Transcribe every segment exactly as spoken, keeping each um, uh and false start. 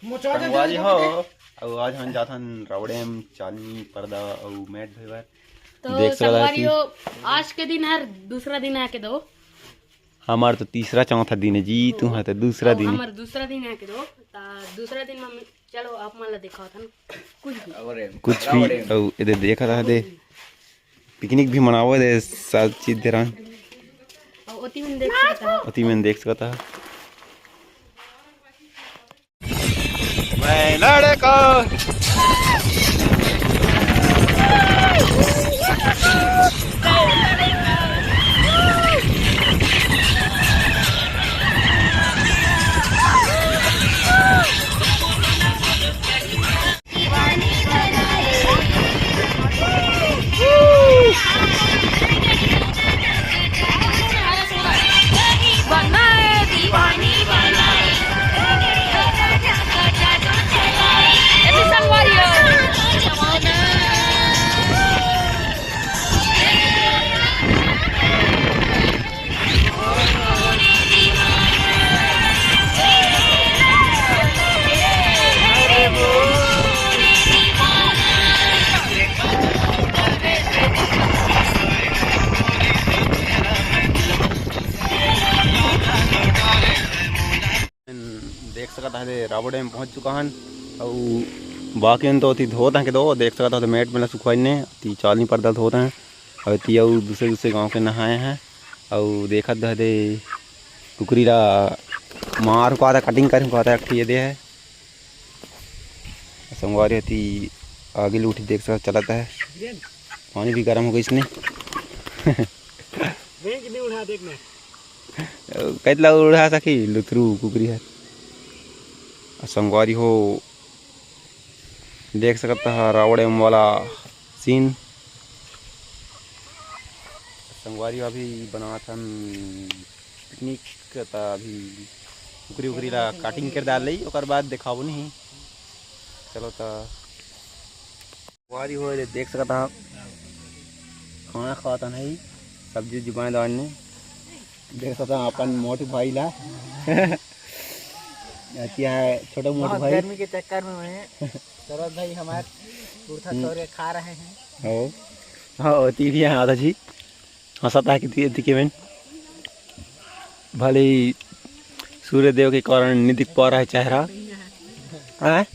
संगवारी हो, अउ आज हम जाथन रावड़ेम चालनी पर्दा अउ मैट धोए बर। तो देख सकत संगवारी हती। हो, आज के दिन हर दूसरा दिन आके दो। हमार तो तीसरा चौथा दिन है जी, तुहर तो दूसरा अउ दिन है। हमार दूसरा दिन आके दो, ता दूसरा दिन में चलो आप मन ला दिखावत हन कुछ भी। कुछ भी, अउ एदे देखत हस दे, पिकनिक भी मनावत हे, सब चीज दे रहन। अउ ओती मन देख सकत हव। ओती मन देख सकत हव। मैं लड़का। देख सकत हव, रावड़ेम पहुंच चुका हन। अउ बाकी मन तो ओती धोत हे के दो, देख सकत हव, मैट मन ला सुखवाइन हे, ती चालनी पर्दा धोत हे। अउ ती अउ दूसरे दूसरे गांव के नहाए हे। अउ देखत हव दे कुकरी ला मार हुकात हे, कटिंग कर हुकात हे, एक ठे ये दे हे। संगवारी हती आगे लूटी देख सकत चलत हे। पानी भी गरम हो गइस ने। बेंच नहीं उड़ा देख ना। कइतला उड़ा सकी लुथरू कुकरी हर। संगवारी हो, देख सकत हव रावड़ेम वाला सीन। संगवारी अभी बनात हन पिकनिक, त अभी कुकरी उकरी ला कटिंग कर डाल लई, ओकर बाद देखाबो नहीं। चलो त संगवारी हो, ये देख सकत हव, खाना खात हन, सब्जी उब्जी बनाए दान ने। देख सकत हव अपन मोटू भाई ला। अति है छोटा मोटू बहुत भाई। गर्मी के चक्कर में मैं, सरोज भाई हमार कुर्ता हम्म। छोड़ के खा रहे हैं। हो, हो, ती भी है आधा जी। हंसत हे कि दिखे में भले ही सूर्य देव के कारण नहीं दिख पा रहा है चेहरा। हैं?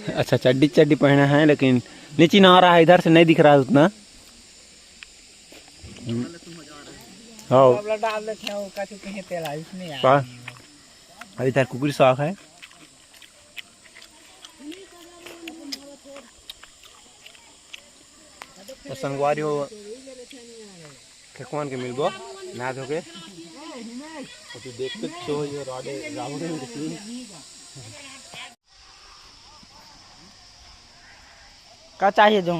अच्छा, चड्डी, चड्डी पहना है, लेकिन नीचे ना रहा है, इधर से नहीं दिख रहा है उतना। हम्म। हाँ। अब डाल देते हैं, वो का चुके हैं तेल, इसमें यार। का? अभी इधर कुकरी साग है। त संगवारी हो, खेकवन के मिलबो, नहा धो के। अउ तू देखते तो ये राडे, रावण के सीन। का चाहिए जो?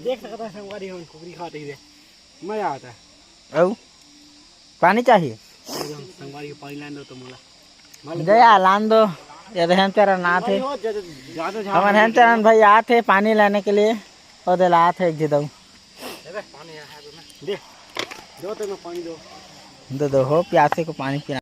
देख सकत हव संगवारी हो, कुकरी खात हे रे। मजा आता है। अउ पानी चाहिए? एकदम संगवारी के पानी लान दो तो मोला। दया लान दो। ये तो हेमचरण आत हे। भाई, वो ज्यादा, ज्यादा झाड़ हमर नहीं हेमचरण भाई आत हे पानी लेने के लिए। वो दे लात हे एक झी दऊ। दे, दे, पानी यहाँ है तो ना। दे, दो तो मैं पानी दो। दे दो हो, प्यासे को पानी पिला।